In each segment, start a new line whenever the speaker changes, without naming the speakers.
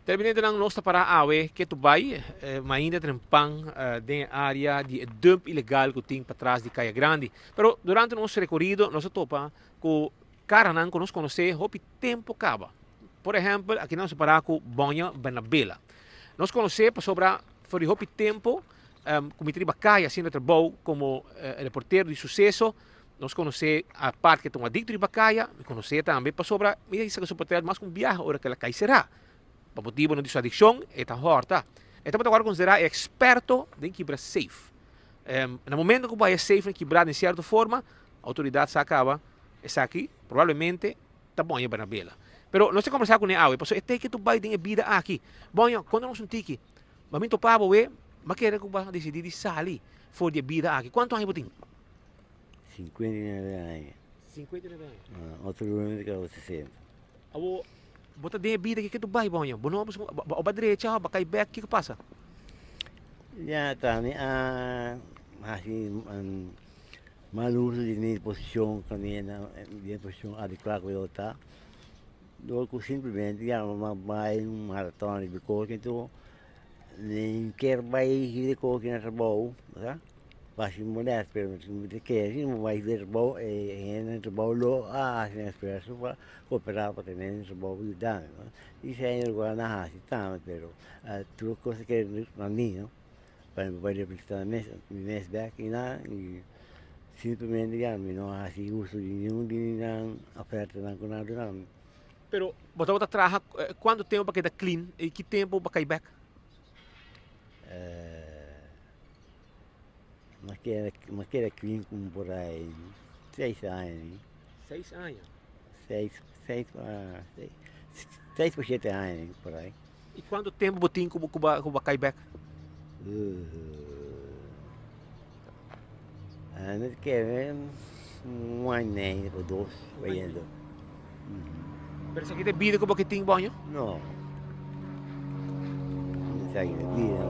Televidentenan nos ta para awe ketu bai mainda trempan den e area di e dump ilegal ku tin patras di Kaya Grandi. Pero durante nos rekorido nos a topa ku karanan ku nos konosé hopi tempu kaba. Por ehèmpel aki nos a para ku Boña Bernabela. Nos konosé pasobra for di hopi tempu ku mi ta riba kaya hasiendo trabou komo reportero di suseso. Nos konosé apart ke ta un adikto riba kaya, mi konosé tambe pasobra mi a saka su portret mas ku un biaha ora ku el a kai será. Pa motibunan di su adikshon e ta hòrta. E tabata wòrdu konsiderá e eksperto den kibra safe. Na momento ku bo haya safenan kibrá den sierto forma, outoridat sa kaba esaki probablemente ta Boña Bernabela. Pero nos ta kombersá kuné awe pasobra e teken tur bai den e bida aki. Boña, konta nos un tiki. Bo a bin topa bo we, bo a kere ku bo a disidí di sali for di e bida aki. Kuantu aña bo tin?
59 aña.
59 aña.
Ah, otro luna mi ta kaba 60.
Awo, bo ta den e bida ke tu bai boño? Bo no bo ba drecha o ba kai bek, kiko pasa?
Ya, ta mi a hasi mal uso di mi posishon kaminda di e posishon adekuá ku yo ta. Dor ku simplemente ya mi a bai un maraton riba e kos enton mi kier bai hira e kos na trabou, sa. Basi molest pero mi ta kere si mi bai den trabou e hende den trabou lo a hasi nan esfuerso pa koperá pa tene den trabou pa yuda mi no i si hay algu nan hasi tambe pero tur kos ta kere na mi no pa mi por bai representá mi mes mi mes bek i nan i simplemente ya mi no a hasi uso di ningun di nan ofertanan ku nan a duna mi.
Pero bo tabata traha kuantu tempu pa keda clean i ki tempu bo kai bek?
Ma keda, ma keda clean como por ahí seis aña.
Seis aña?
Seis, seis pa, seis pa siete aña por ahí.
Y cuanto tempo bo tin cu bo, cu bo, cu bo a cay bek?
Mi ta kere un aña y medio o dos bayendo.
Pero esaki ta e bida cu bo ke tin bo aña?
No. Esaki ta e bida.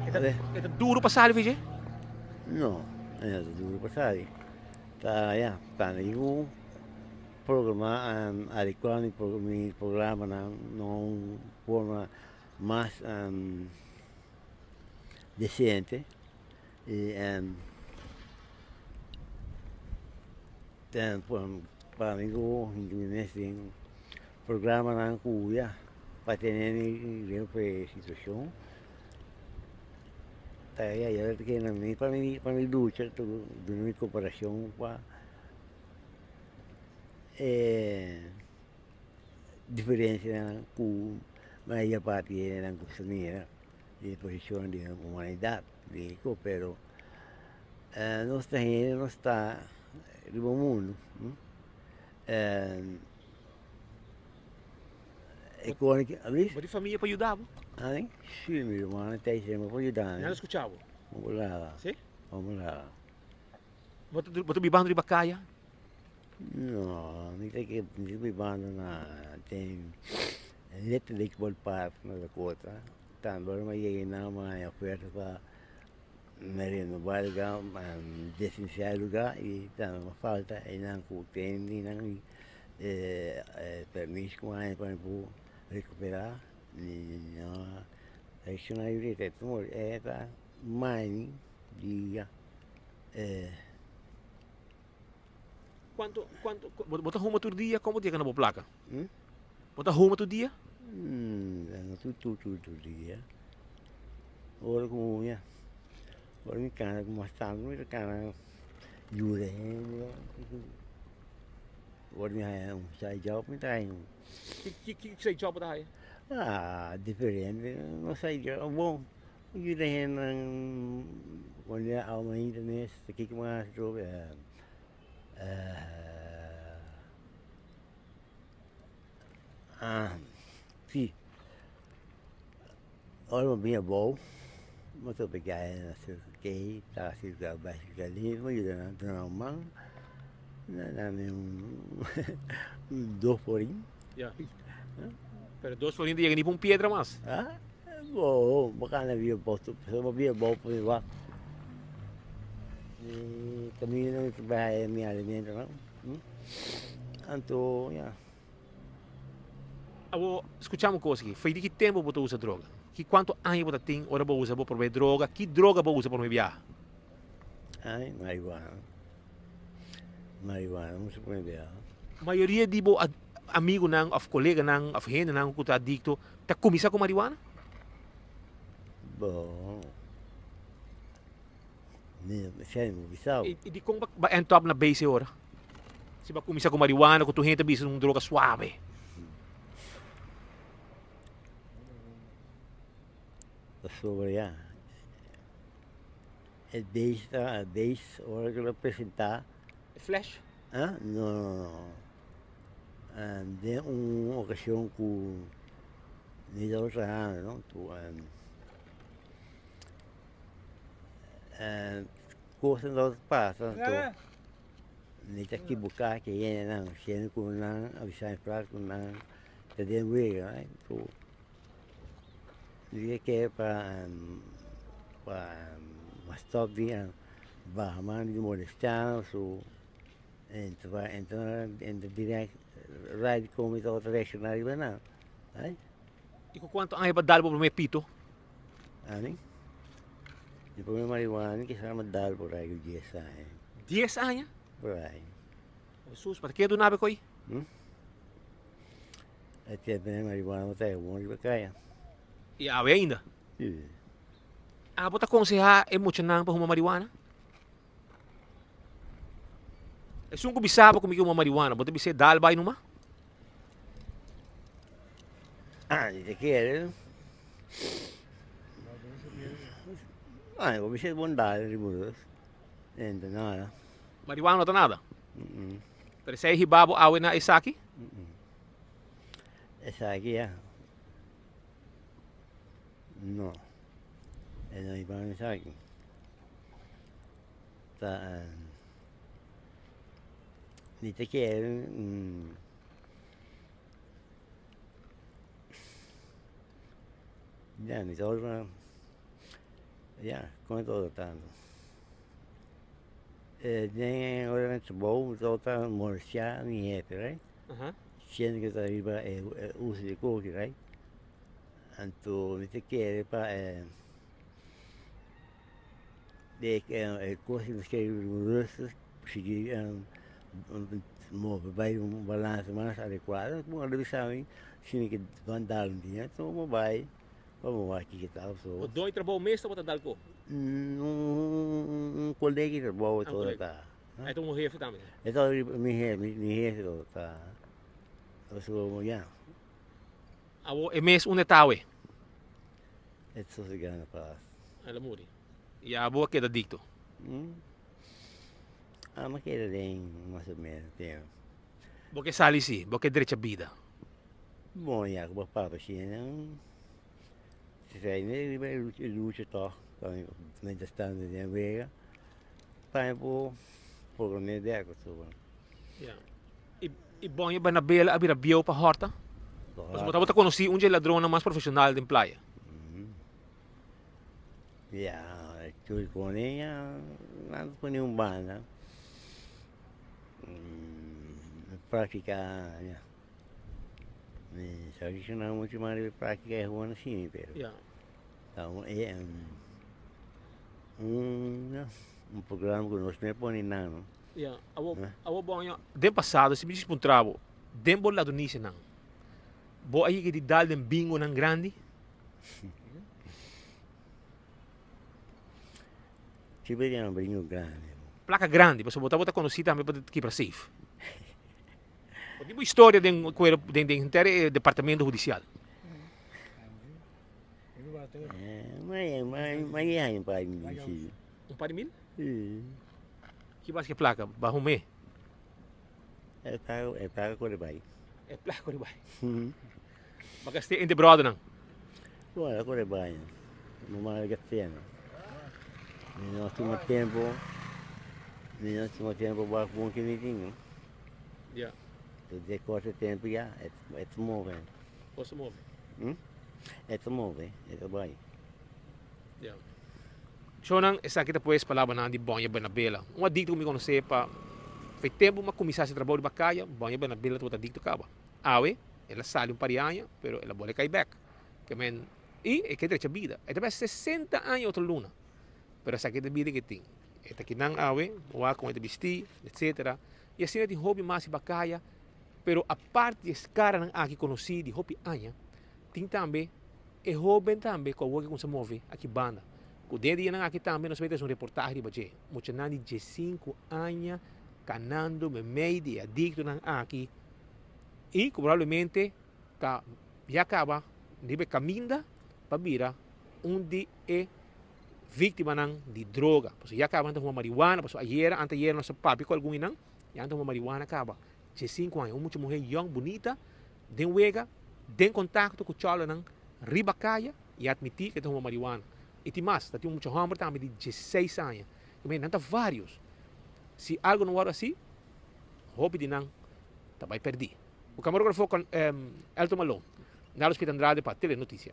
E ta duro pa sali fiji?
No, e no ta duro pa sali. Ta ya, ta mi programa adecua mi programanan na un forma mas decente y pa mi ku mi mes tin programanan ku ya pa tene mi den e situacion ta ya ya ta keda mi pa mi pa mi lucha duna mi cooperacion pa e diferencianan ku mayoria parti di nan gusta mira di e posicion di humanidad di ku pero nos ta hende nos ta riba mundu e kos ki
Bo tin famia pa yuda bo?
Si mi rumannan ta esei pa yuda mi.
Nan ta skucha bo?
Hola.
Si?
Hola.
Bo ta bibando riba kaya?
No, mi ta ke mi ta bibando na den Little League Ballpark na Dakota. Tambe ora mi a yega einan mi a haña oferta pa mi renobá e lugá, desinfia e lugá i tambe mi a falta einan ku tendinan e permis ku mi a haña pa mi por rekuperá. Mi no a reakshoná ahorita, e ta mami di ya.
Cuanto, cuanto, bo ta huma tur dia? Como ta yega na bo placa?
Hmm?
Bo ta huma tur dia?
Hmm, no tur, tur, tur, tur dia. Ora cu mi, ora mi cana cu mas tanto mi ta cana yuda hende. Ora mi haya un side job mi ta haya un.
Ki, ki, ki side job bo ta haya?
Ah, diferente, no side job, bon. Yuda hendenan pone awa mainta mes ta kiko bo hasi trobe si ora bo bini abou bo ta pega na Circle K ta sirka bai sirka li bo yuda nan duna nan un man nan dami un dos forin.
Pero dos florin ta yega ni pa un piedra mas.
Ah, bo, bo cana via bo, bo via bo por wak. Mi camino mi ta bai mi alimento no. Anto ya.
Awor, skucha un kos aki, Fo'i di ki tempu bo ta usa droga? Ki kuantu aña bo ta tin ora bo usa bo promé droga? Ki droga bo usa promé biaha?
Ai, marihuana. Marihuana mi usa promé biaha.
Mayoria di bo amigunan òf koleganan òf hendenan ku ta adikto ta kuminsá ku marihuana?
Bo, mi esei mi bisa bo.
I dikon bo a end up na base e ora? Si bo a kuminsá ku marihuana ku tur hende ta bisa un droga suave.
Pasobra ya e base ta e base ora ku lo presentá.
E flash?
Ah no no no den un okashon ku mi tabata trahando no ku kosnan tabata pasa anto mi ta kibuká ku e hendenan siendo ku nan a bisa mi plat ku nan ta den wega ku mi a kere pa pa stòp di baha man di molestiá su entra entra entra dirèk right komo mi tabata reakshoná riba nan.
I ku kuantu aña bo a dal bo promé pito?
Ami? Mi promé marihuana kisas mi a dal por ahí ku dies aña.
Dies aña?
Por ahí.
Hesus, pa ke duna bo ko'i?
E tempu e marihuana no ta e bon riba kaya.
I awe ainda?
Si.
Abo ta konsehá e muchanan pa huma marihuana? Esun ku bisa bo ku mi ke huma marihuana, bo ta bis'é dal bai numa?
Ah, si te kere. Ah, bo bisa bon dal riba dos. Enta nada.
Marihuana no ta nada? Pero esei hiba bo awe na esaki?
Esaki ya. No. E no hiba na esaki. Ta mi ta kere ya mi ta ora ya kon ta ora tantu. Den ora mi trabou mi tabata molestiá mi hefe right siendo ku ta riba e uso di koki right anto mi ta kere pa e kos ku nos kere rustig sigui move bai un balansa mas adekuado bo a bisa mi si mi ke ban dal un dia anto bo bai pa bo wak kiko ta so.
Bo doño trabou mes tabata dal ko?
Un kolega di trabou tabata ta.
E ta un hefe tambe?
E ta mi hefe, mi hefe tabata ta. So ya.
Awor e mes unda e ta awe?
E ta sosega na pas.
El a muri. I abo a keda dikto?
Amo a keda den mas o menos tempo.
Bo ke sali si, bo ke drecha bida.
Bon ya ku bo papia asina si sa riba e lucha tòg pa mi mientras tanto den wega pa mi por pone bek pasobra.
Ya. I bon e Banabela a bira bieu pa hòrta? Pasobra bo tabata konosí un dje ladronnan mas profeshonal den playa.
Ya, tur kone ya nan ta pone un banda. Práktika ya. Mi sa reakshoná muchu mas riba e práktika e hopi asina pero ta un un programa ku nos mester pone nan no.
Ya, awor awor bo aña den pasado si mi disi puntra bo den bo ladronisianan bo a yega di dal den bingonan grandi?
Si bo yama bingo grandi.
Plaka grandi pasobra bo tabata konosí tambe pa kibra safe. Bo tin bo historia den kuerpo den den henter e departamento hudisial.
Un par di mil si.
Un par di mil? Ki bas ke plaka? Baho me?
E plaka e plaka kore bai.
E plaka kore bai. Bo gast'é entre bròdernan?
Bo a kore bai. Mi mama gast'é no. Mi no tuma tempo, mi no tuma tempo wak bon ki mi tin no.
Ya.
De korte tempo ya e ta move.
Kos ta move?
E ta move, e ta bai.
Ya. Shownan, esaki ta pues palabranan di Bonje Bernabela. Un adikto ku mi konosé pa fe tempu mi a kuminsá hasi trabou riba kaya, Bonje Bernabela tabata adikto kaba. Awe. El a sali un par di aña, pero el a bolbe kai bèk. Ke men, i e ke drecha bida. E ta bai 60 aña otro luna. Pero esaki ta e bida ke tin. E ta kinan awe, bo wak kon e ta bistí, etsetera. I asina tin hopi mas riba kaya, pero aparte di e karanan aki konosí di hopi aña, tin tambe e hóben tambe ku awor ke kuminsá move aki banda. Ku den e dianan aki tambe nos a mete un reportahe riba dje. Muchanan di diesinku aña kanando meimei di e adiktonan aki i ku probablemente ta ya kaba riba e kaminda pa bira un di e víktimanan di droga. Pasobra ya kaba nan ta huma marihuana, pasobra ayera, anteayera nos a papia ku algun di nan, ya nan ta huma marihuana kaba. 15 aña, un mucha muhé yòn, bunita, den wega, den kontakto ku chòlonan riba kaya i a atmití ku e ta huma marihuana. I tin mas, ta tin un mucha hòmber tambe di 16 aña. Nan ta vários. Si algu no wòrdu hasí, hopi di nan ta bai pèrdí. Ku kamarógrafo Elton Malone, Nalo Smith Andrade pa Telenoticia.